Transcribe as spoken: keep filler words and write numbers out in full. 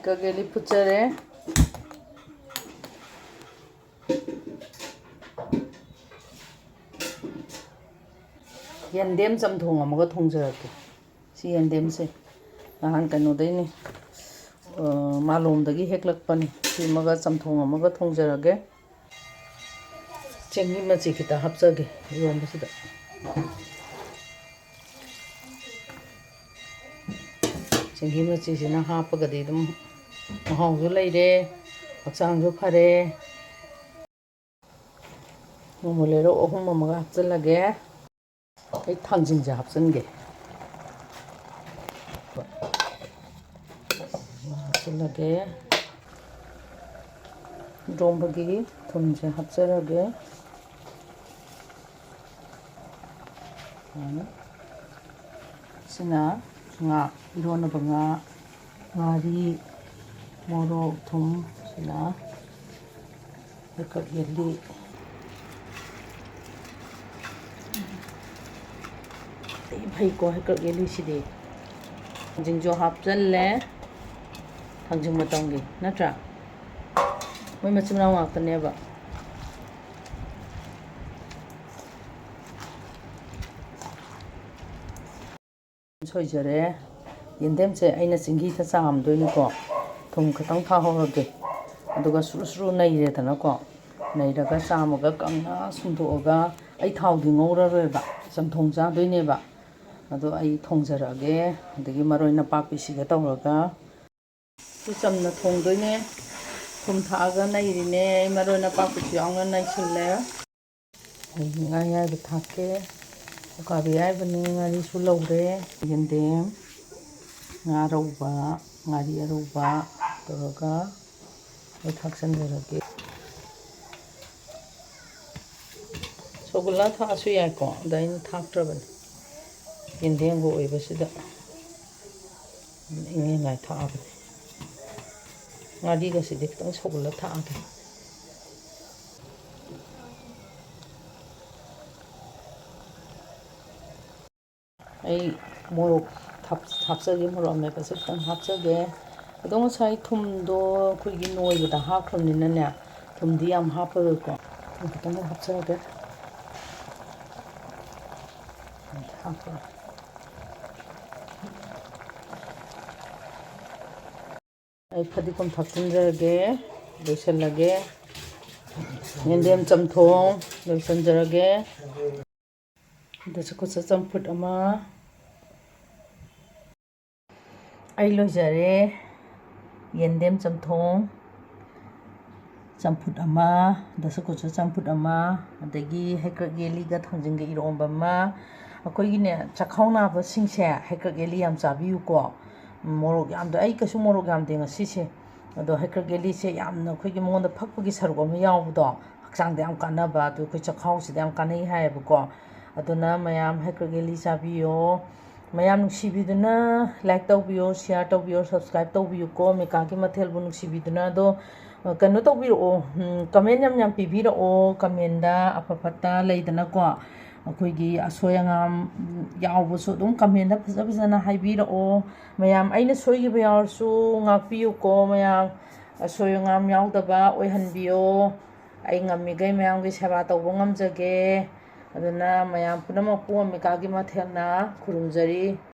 ꯀꯒꯦꯂꯤ ꯐꯨꯠꯆꯔꯦ꯫ ꯌꯦꯟꯗꯦꯝ ꯆꯝꯊꯣꯡ ꯑꯃꯒ ꯊꯣꯡꯖꯔꯛꯀꯦ꯫ ꯁꯤ ꯌꯦꯟꯗꯦꯝꯁꯦ ꯅꯍꯥꯟ ꯀꯩꯅꯣꯗꯩꯅꯤ, ꯑ, ꯃꯥꯂꯣꯝꯗꯒꯤ ꯍꯦꯛꯂꯛꯄꯅꯤ꯫ ꯁꯤꯃꯒ ꯆꯝꯊꯣꯡ ꯑꯃꯒ ꯊꯣꯡꯖꯔꯒꯦ꯫ ꯆꯦꯡꯍꯤ ꯃꯆꯤ ꯈꯤꯇ ꯍꯥꯞꯆꯒꯦ ꯏꯔꯣꯟꯕꯁꯤꯗ꯫ ꯆꯦꯡꯍꯤ ꯃꯆꯤꯁꯤꯅ ꯍꯥꯞꯄꯒꯗꯤ ꯑꯗꯨꯝ ꯃꯍꯥꯎꯁꯨ ꯂꯩꯔꯦ, ꯍꯛꯆꯥꯡꯁꯨ ꯐꯔꯦ꯫ ꯃꯣꯔꯣꯛ ꯂꯩꯔꯧ ꯑꯍꯨꯝ ꯑꯃꯒ ꯍꯥꯞꯆꯤꯜꯂꯒꯦ꯫ ꯑꯩ ꯊꯥꯡꯖꯤꯡꯁꯦ ꯍꯥꯞꯆꯤꯟꯒꯦ꯫ ꯍꯥꯞꯆꯤꯜꯂꯒꯦ꯫ ꯏꯔꯣꯝꯕꯒꯤ ꯊꯨꯝꯁꯦ ꯍꯥꯞꯆꯔꯒꯦ꯫ ꯁꯤꯅ ꯉꯥ, ꯏꯔꯣꯟꯅꯕ ꯉꯥ, ꯉꯥꯔꯤ, ꯃꯣꯔꯣꯛ, ꯊꯨꯝ, ꯁꯤꯅ ꯍꯩꯀꯛ ꯌꯦꯜꯂꯤ꯫ ꯑꯇꯩ ꯐꯩꯀꯣ, ꯍꯩꯀꯛ ꯌꯦꯜꯂꯤꯁꯤꯗꯤ꯫ ꯊꯥꯡꯖꯤꯡꯁꯨ ꯍꯥꯞꯆꯜꯂꯦ, ꯊꯥꯡꯖꯤꯡ ꯃꯇꯝꯒꯤ ꯅꯠꯇ꯭ꯔꯥ? ꯃꯣꯏ ꯃꯆꯤꯟ ꯃꯅꯥꯎ ꯉꯥꯛꯇꯅꯦꯕ꯫ ꯁꯣꯏꯖꯔꯦ꯫ ꯌꯦꯟꯗꯦꯝꯁꯦ ꯑꯩꯅ ꯆꯤꯡꯍꯤꯗ ꯆꯥꯝꯗꯣꯏꯅꯤꯀꯣ꯫ ꯊꯨꯝ ꯈꯤꯇꯪ ꯊꯥꯍꯧꯔꯒꯦ꯫ ꯑꯗꯨꯒ ꯁꯨꯔꯨ ꯁꯨꯔꯨ ꯅꯩꯔꯦꯗꯅꯀꯣ꯫ ꯅꯩꯔꯒ ꯆꯥꯝꯃꯒ ꯀꯪꯅ ꯁꯨꯝꯗꯣꯛꯑꯒ, ꯑꯩ ꯊꯥꯎꯗꯤ ꯉꯧꯔꯔꯣꯏꯕ, ꯆꯝꯊꯣꯡ ꯆꯥꯗꯣꯏꯅꯦꯕ꯫ ꯑꯗꯣ ꯑꯩ ꯊꯣꯡꯖꯔꯛꯑꯒꯦ꯫ ꯑꯗꯒꯤ ꯃꯔꯣꯏ ꯅꯄꯥꯛꯄꯤꯁꯤꯒ ꯇꯧꯔꯒ꯫ ꯁꯨ ꯆꯝꯅ ꯊꯣꯡꯗꯣꯏꯅꯦ꯫ ꯊꯨꯝ ꯊꯥꯛꯑꯒ ꯅꯩꯔꯤꯅꯦ꯫ ꯑꯩ ꯃꯔꯣꯏ ꯅꯄꯥꯛꯄꯤꯁꯨ ꯌꯥꯎꯅ ꯅꯩꯁꯤꯜꯂꯦ꯫ ꯑꯩ ꯉꯥ ꯑꯌꯥꯏꯕ ꯊꯥꯛꯀꯦ꯫ ꯎꯀꯥꯕꯤ ꯑꯌꯥꯏꯕꯅꯦ, ꯉꯥꯔꯤꯁꯨ ꯂꯧꯔꯦ꯫ ꯌꯦꯟꯗꯦꯝ, ꯉꯥ ꯑꯔꯧꯕ, ꯉꯥꯔꯤ ꯑꯔꯧꯕ ꯇꯧꯔꯒ ꯑꯩ ꯊꯥꯛꯆꯟꯖꯔꯒꯦ꯫ ꯁꯧꯒꯜꯂꯥ ꯊꯥꯛꯑꯁꯨ ꯌꯥꯏꯀꯣ, ꯑꯗ ꯑꯩꯅ ꯊꯥꯛꯇ꯭ꯔꯕꯅꯤ꯫ ꯌꯦꯟꯗꯦꯝꯒ ꯑꯣꯏꯕꯁꯤꯗ ꯏꯪꯉꯤꯉꯥꯏ ꯊꯥꯛꯑꯕꯅꯤ꯫ ꯉꯥꯔꯤꯒꯁꯤꯗꯤ ꯈꯤꯇꯪ ꯁꯧꯒꯜꯂ ꯊꯥꯛꯑꯒꯦ꯫ ꯑꯩ ꯃꯣꯔꯣꯛ ꯊꯥꯛ-, ꯍꯥꯞꯆꯒꯦ, ꯃꯣꯔꯣꯛ ꯑꯃꯦꯠꯄꯁꯦ ꯈꯤꯇꯪ ꯍꯥꯞꯆꯒꯦ꯫ ꯑꯗꯣ ꯉꯁꯥꯏ ꯊꯨꯝꯗꯣ ꯑꯩꯈꯣꯏꯒꯤ ꯅꯣꯏꯕꯗ ꯍꯥꯞꯈ꯭ꯔꯕꯅꯤꯅꯅꯦ, ꯊꯨꯝꯗꯤ ꯌꯥꯝ ꯍꯥꯞꯄꯔꯣꯏꯀꯣ꯫ ꯊꯨꯝ ꯈꯤꯇꯪ ꯍꯥꯞꯆꯔꯒꯦ꯫ ꯍꯥꯞꯄ꯫ ꯑꯩ ꯐꯗꯤꯒꯣꯝ ꯊꯥꯛꯆꯤꯟꯖꯔꯒꯦ, ꯂꯣꯏꯁꯤꯜꯂꯒꯦ꯫ ꯌꯦꯟꯗꯦꯝ ꯆꯝꯊꯣꯡ ꯂꯣꯏꯁꯤꯟꯖꯔꯒꯦ꯫ ꯗꯁꯀꯨꯁ ꯆꯝꯐꯨꯠ ꯑꯃ꯫ ꯑꯩ ꯂꯣꯏꯖꯔꯦ꯫ ꯌꯦꯟꯗꯦꯝ ꯆꯝꯊꯣꯡ, ꯆꯝꯐꯨꯠ ꯑꯃ, ꯗꯁꯀꯨꯁ ꯆꯝꯐꯨꯠ ꯑꯃ, ꯑꯗꯒꯤ ꯍꯩꯀ꯭ꯔꯛ ꯌꯦꯜꯂꯤꯒ ꯊꯥꯡꯖꯤꯡꯒ ꯏꯔꯣꯝꯕ ꯑꯃ꯫ ꯑꯩꯈꯣꯏꯒꯤꯅꯦ, ꯆꯥꯛꯈꯥꯎ ꯅꯥꯕꯁꯤꯡꯁꯦ ꯍꯩꯀ꯭ꯔꯛ ꯌꯦꯜꯂꯤ ꯌꯥꯝ ꯆꯥꯕꯤꯌꯨꯀꯣ꯫ ꯃꯣꯔꯣꯛ ꯌꯥꯝꯗ-, ꯑꯩ ꯀꯩꯁꯨ ꯃꯣꯔꯣꯛ ꯌꯥꯝꯗꯦ ꯉꯁꯤꯁꯦ꯫ ꯑꯗꯣ ꯍꯩꯀ꯭ꯔꯛ ꯌꯦꯜꯂꯤꯁꯦ ꯌꯥꯝꯅ ꯑꯩꯈꯣꯏꯒꯤ ꯃꯉꯣꯟꯗ ꯐꯛꯄꯒꯤ ꯁꯔꯨꯛ ꯑꯃ ꯌꯥꯎꯕꯗꯣ, ꯍꯛꯆꯥꯡꯗ ꯌꯥꯝ ꯀꯥꯟꯅꯕ, ꯑꯗꯨ ꯑꯩꯈꯣꯏ ꯆꯥꯛꯈꯥꯎꯁꯤꯗ ꯌꯥꯝ ꯀꯥꯟꯅꯩ ꯍꯥꯏꯌꯦꯕꯀꯣ꯫ ꯑꯗꯨꯅ ꯃꯌꯥꯝ ꯍꯩꯀ꯭ꯔꯛ ꯌꯦꯜꯂꯤ ꯆꯥꯕꯤꯌꯣ꯫ ꯃꯌꯥꯝ ꯅꯨꯡꯁꯤꯕꯤꯗꯨꯅ like ꯇꯧꯕꯤꯌꯣ, share ꯇꯧꯕꯤꯌꯣ, subscribe ꯇꯧꯕꯤꯌꯨꯀꯣ꯫ ꯃꯤꯀꯥꯒꯤ ꯃꯊꯦꯜꯕꯨ ꯅꯨꯡꯁꯤꯕꯤꯗꯨꯅ꯫ ꯑꯗꯣ, ꯑ, ꯀꯩꯅꯣ ꯇꯧꯕꯤꯔꯛꯑꯣ, ꯎꯝ, comment ꯌꯥꯝ ꯌꯥꯝ ꯄꯤꯕꯤꯔꯛꯑꯣ꯫ Commentꯗ ꯑꯐ ꯐꯠꯇ ꯂꯩꯗꯅꯀꯣ, ꯑꯩꯈꯣꯏꯒꯤ ꯑꯁꯣꯏ ꯑꯉꯥꯝ ꯌꯥꯎꯕꯁꯨ ꯑꯗꯨꯝ commentꯗ ꯐꯖ ꯐꯖꯅ ꯍꯥꯏꯕꯤꯔꯛꯑꯣ꯫ ꯃꯌꯥꯝ ꯑꯩꯅ ꯁꯣꯏꯈꯤꯕ ꯌꯥꯎꯔꯁꯨ ꯉꯥꯛꯄꯤꯌꯨꯀꯣ꯫ ꯃꯌꯥꯝ ꯑꯁꯣꯏ ꯑꯉꯥꯝ ꯌꯥꯎꯗꯕ ꯑꯣꯏꯍꯟꯕꯤꯌꯣ꯫ ꯑꯩ ꯉꯝꯃꯤꯈꯩ ꯃꯌꯥꯝꯒꯤ ꯁꯦꯕꯥ ꯇꯧꯕ ꯉꯝꯖꯒꯦ꯫ ꯑꯗꯨꯅ ꯃꯌꯥꯝ ꯄꯨꯝꯅꯃꯛꯄꯨ ꯑꯝꯕꯤꯀꯥꯒꯤ ꯃꯊꯦꯜꯅ ꯈꯨꯔꯨꯝꯖꯔꯤ꯫